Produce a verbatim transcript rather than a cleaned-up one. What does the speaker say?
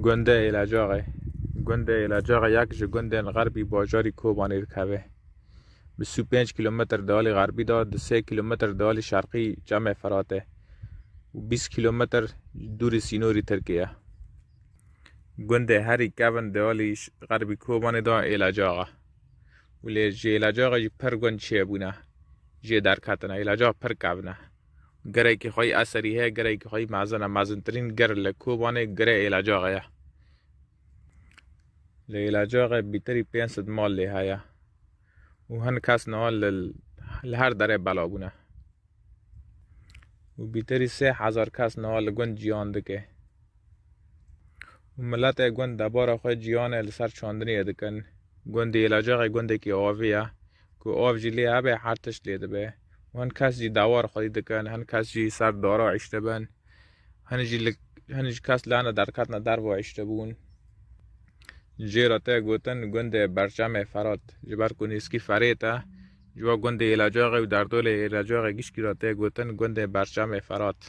Gundê Êlacaxê. Gundê Êlacaxê yek ji gundên xerbî bajarî Kobanê dikeve. Bi sî û pênc kîlometr di alî xerbî de, di sê kîlometr di alî şerqî Çemê Firat e û bîst kîlometr dûrî sînorî Tirkiye ye. Gundê herî kevin di alî ş-, xerbî Kobanê de Êlacax e. Û lê ji Êlacaxê jî pir gund çêbûne. Jê derketine. Êlacax pir kevin e. Girekî xwe yî eserî heye, girekî xwe yî mezin e. Mezintirîn gir li Kobanê girê Êlacaxê ye. Li Êlacaxê bîtirî pênc sed mal lê heye. Û hin kes niha li, li her derê bela bûne. Û bîtirî sê hezar kes niha li gund ciyan dike. Û miletê gund debara xwe ciyanê li ser çandiniyê dikin. Gundê Êlacaxê gundekî avê ye, ku av jî lê hebe, her tişt lê dibe. Û hin kes jî dewar xwedî dikin, hin kes jî ser dara îştibin. Hin jî li, hin jî kes lane derketine derva îştibûn. Jê re tê gotin gundê Berçemê Ferat. Ji ber ku nêzkî Ferêt e, ji bo gundê Êlacaxê û derdolê Êlacaxê gişkî re tê gotin gundê Berçemê Ferat.